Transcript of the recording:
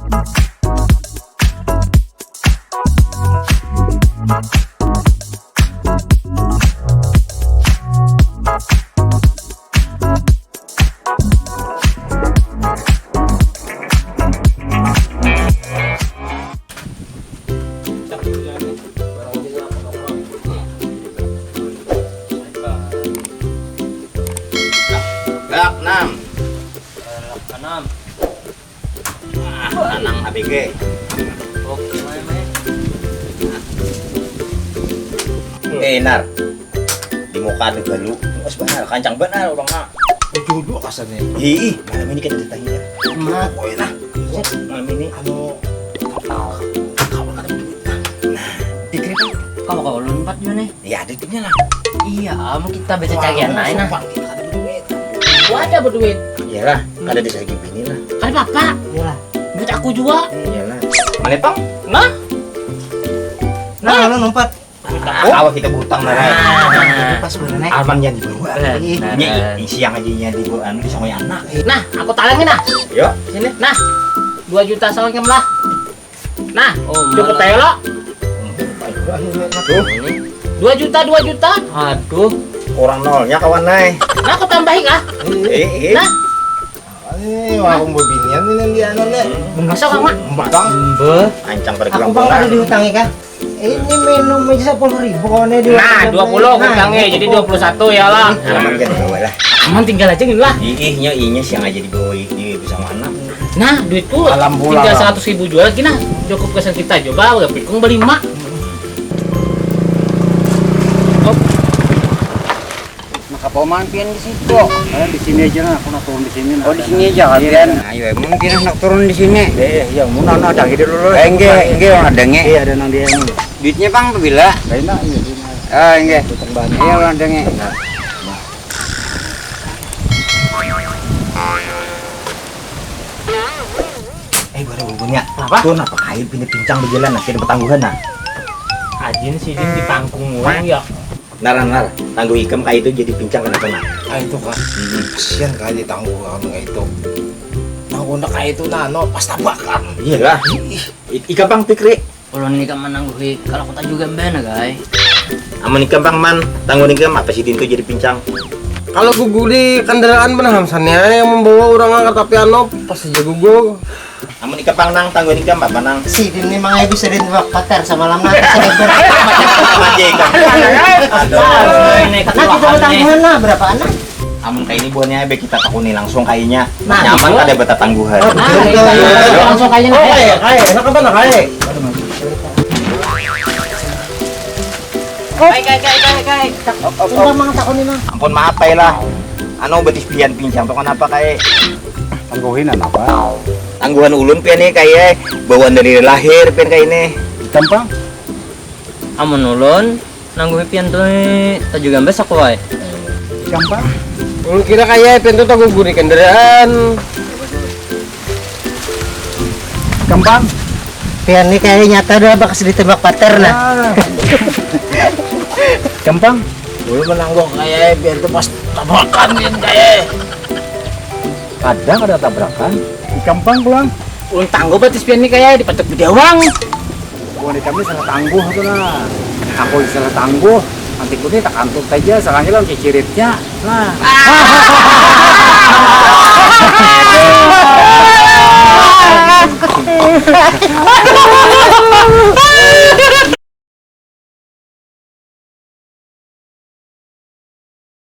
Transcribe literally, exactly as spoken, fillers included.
Bak enam. Enam. Ah, tenang A B G. Oke, main, main. Eh, Nar. Di muka ada galu. Mas benar, kancang benar orang mah. Jodoh kasarnya. Ih, malam ini kita ditanya. Mak, oh, nah. Malam ini anu, kawan ada duit. Nah, pikir kan. Kalau kau ulun empat juga nih. Ya, ada duitnya lah. Iya, mau kita baca cagihan lain nah. Kita ada duit. Gua ada berduit. Iyalah, ada di segi bini lah. Kan papa. Iyalah. Duit aku juga. Iyalah. Mana pang? Nah. Nah, lu numpat. Awak kita butang lah. Nah, pas bener nih. Alman yang dibawa. Nah, ini siang aja yang dibawa anu disongoi anak. Nah, aku talangin nah. Yuk. Sini. Nah, dua juta songoi lah. Nah, oh, cukup tayo lo. Tuh. Dua juta, dua juta. Aduh. Kurang nolnya kawan nai. Nah, aku tambahin ah. Eh, eh. Nah. Ini warung bebinian ini yang di anu nih. Masa kamu? Mbak. Mbak. Ancang pada aku bang ada dihutangi kah? Ini minum aja sepuluh ribu kawan di. Nah, dua puluh hutangnya jadi dua puluh satu ya lah. Aman kan bawa lah. Aman tinggal aja gini lah. Ih, nya inya siang aja dibawa di bersama anak. Nah, duit tuh tinggal seratus ribu jual lagi nah. Cukup kesan kita coba udah pikung beli mak. Nah, kapaman pian di situ. Eh, di sini aja nah, aku nak turun di sini nah. Oh, di sini aja kan pian. Ayo, emang pian nak turun di sini. Eh, iya, mun anu ada gitu dulu. Eh, enggak, enggak, orang ada nge. Iya, ada nang dia nih. Duitnya pang tu bila? Lain nak, iya, iya. Ah, enggak. Iya, orang ada nge. Eh, gue ada bubunya. Kenapa? Tuh, napa kayu pindah pincang di jalan, nah, kita bertangguhan, nah. Ajin sidin di pangkung urang ya. Nar, nar, tangguh ikam kayak itu jadi pincang kenapa, nar? Ah, itu kan. Kasihan kali tangguh anu kayak itu. Tangguh nak kayak itu, nah, no, pas tabrakan. Iyalah. Ih. I-, ikam pang pikri. Ulun ni kan manangguhi kalau kota juga mbah nah, guys. Amun ikam pang man, tangguh ikam apa sidin tuh jadi pincang? Kalau gugur di kendaraan, mana hamsannya yang membawa orang angkat tapi anu, pas aja gugur. Amun ikam pang nang, tangguh ikam apa nang? Sidin ni mangai bisa ditembak patar samalam nang. Aja ikam. Aduh. Nah, kita bertanggungan lah, berapa anak? Amun kayak ini buahnya, be kita takuni langsung kayaknya. Nah, nyaman iya. Kada batatangguhan. Oh, betul, nah, betul, iya, iya, iya. Langsung kayaknya. Oh, kayak, kayak, enak apa, nak, kayak? Kai, kai, kai, kai, kai. Sumpah, Mang, takuni, Mang. Ampun, maaf, Pai, lah. Anu, betis pian pincang tuh kenapa, kai? Tangguhin apa? Tangguhan ulun pian nih, kai, eh. Bawaan dari lahir pian, kai, nih. Gampang. Amun ulun, nangguhi pian tuh, eh, tajuga ambas aku, ai. Gampang. Ulun kira kaya pian tuh tagugur di kendaraan. Gampang. Pian ni kaya nyata dah bakas ditembak pater nah. Ah. Gampang. Ulun menangguh kaya pian tuh pas tabrakan pian kaya. Kada, kada tabrakan. Gampang pulang. Ulun tangguh batis pian ni kaya dipatuk bidawang. Buhan ikam ni salah tangguh tu nah. Aku salah tangguh. Nanti ku ni takantut aja, salahnya lawan ciciritnya. Nah.